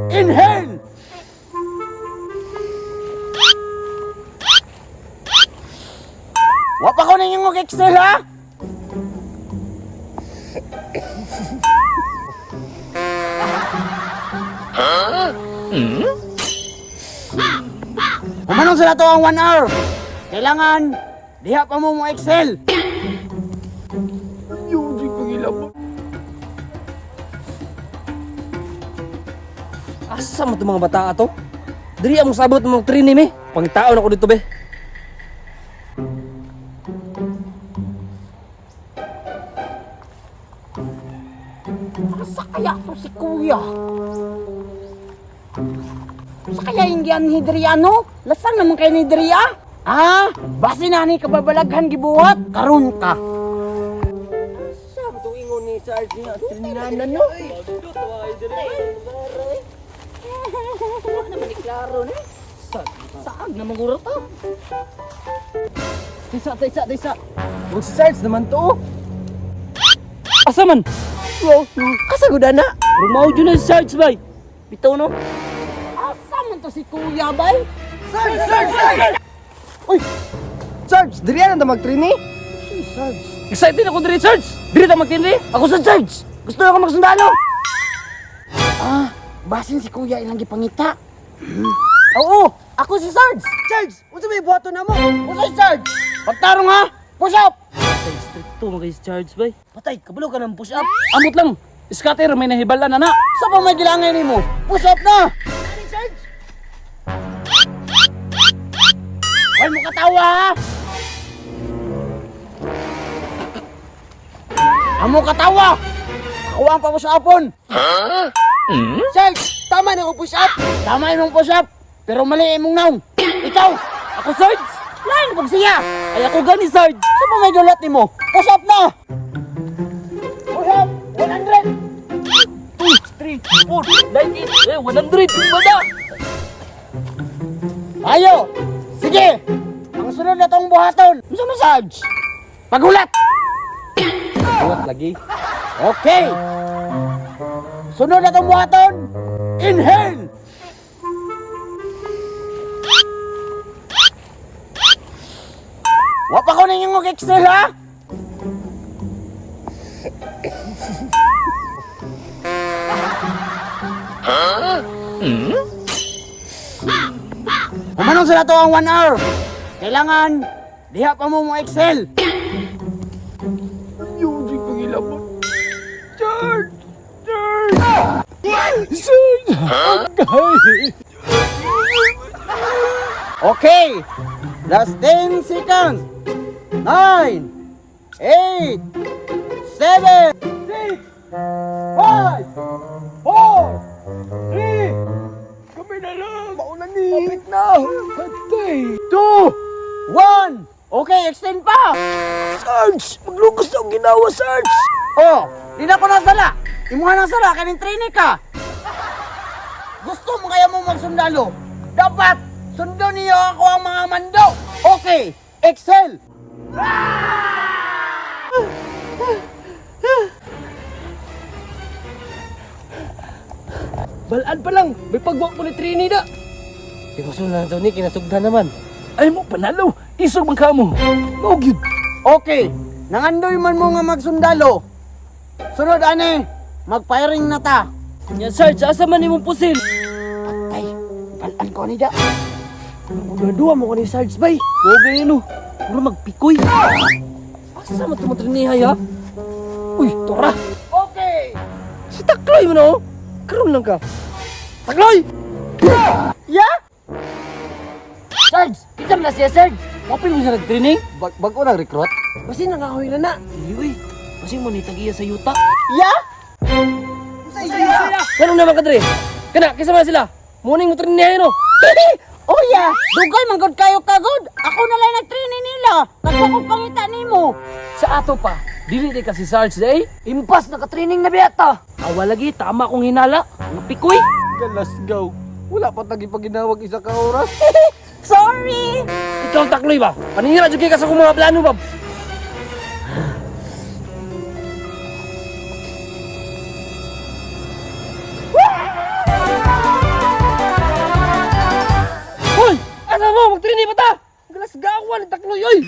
Inhale! Wa pa ko ninyong og exhale ha? Humanong sila to ang 1 hour. Kailangan diha pa mo mo exhale. Asa mo itong mga bata ato? Diri among sabot mong training me. Pangitaon ako dito be. Asa kaya to si kuya? Sa kaya yung gian ni Dria, no? Lasang naman kay ni Dria? Ah, base na ni kababalaghan gibuhat, karon ka. Asa mo itong ingon ni Sarge nga trinanan no? Wala naman ni klaro ni. Saag na manguro to. Tisa, tisa, tisa. Huwag si Sarge naman to. Oh. Asa man? Wow, kasagudan na. Rumaw dyan na si Sarge bay. Bitaw no? Asa man to si kuya bay? Sarge, Sarge, Sarge! Uy, Sarge, diri na ta mag-train Sarge. Excited ako diri, Sarge! Diri ta mag-train Ako sa Sarge! Gusto na ako magsundalo! Ah, basin si kuya ilang gipangita. Oo, ako si Sarge. Sarge, unsa may buhaton na mo? Usa si Sarge. Pagtarong ha, push up. Patay, stricto mga kay Sarge bay. Patay, kabalo ka ng push up. Amot lang, scatter may nahibalan na na. Sa pa may gilangan nimo? Push up na. Hoy mo katawa ha. Amo katawa. Ako ang papush upon. Sarge, tama na ako push up. Tama imong push up, pero mali imong naong. Ikaw, Ako Sarge! lain pag siya. Ay ako gani Sarge! Sa pa may dulat nimo? Push up na. Push up 100. 2, 3, 4, 9, 8, eh, 100! Bada! Ayo. Sige. Ang sunod na tong buhaton. Unsa man Sarge? Pagulat. Buhat lagi. Okay. Sunod na tong buhaton. Inhale. Wa pa ko ninyong og exhale ha. Humanong sila to ang 1 hour. Kailangan diha pa mo mo exhale. Music pang ilabot. Sarge! Sarge! Sarge! Agay! Okay. Last 10 seconds. 9, 8, 7, 6, 5, 4, 3, Kami na lang! Mauna ni! Kapit na! Patay! 2, 1. Okay, extend pa. Sarge! Maglugos na ang ginawa, Sarge! Oh, di na ko nasala. Imuha nang sala, kaning training ka. Gusto mo kaya mo magsundalo? Dapat, sundo niyo ako ang mga mando. Okay, excel. Balaan pa lang! May pagwak mo ni Trini na! Pinuso na lang ni kinasugdan naman. Ay mo, panalo! Isog man ka mo! Mao gyud! Okay, nangandoy man mo nga magsundalo. Sunod ani, magfiring na ta. Nya Sarge, asa man imong pusil? Patay, balaan ko ni da. Unaduwa mo ko ni Sarge, bay! Mao gani no! Mura magpikoy! Asa man ito Trinihay ha? Uy, tora! Okay. Si Takloy mo no! Karoon lang ka! Takloy! Yeah? Sarge! Kita mo na siya, Sarge! Wapil mo siya nag-training? Bago nang recruit? Basin nangahoy na na! Sige, uy! Basin mo ni tagiya sa yuta! Yeah? Ganun naman ka, Dre! Kana, kisa man sila! Morning mo trinihay no! Oh yeah, dugay man gud kayo kagod. Ako na lang nag-training nila. Tagwa kong pangita nimo. Sa ato pa, dili di kasi Sarge day. Impas naka-training na biyata. Awa lagi tama kong hinala. Napikoy. Galasgaw. Wala pa tagi paginawag isa ka oras. Sorry. Ikaw ang takloy ba? Paninira jud kay ka sa akong mga plano ba? Ano, magtrini pa ta! Galas gawan, takloy, oy!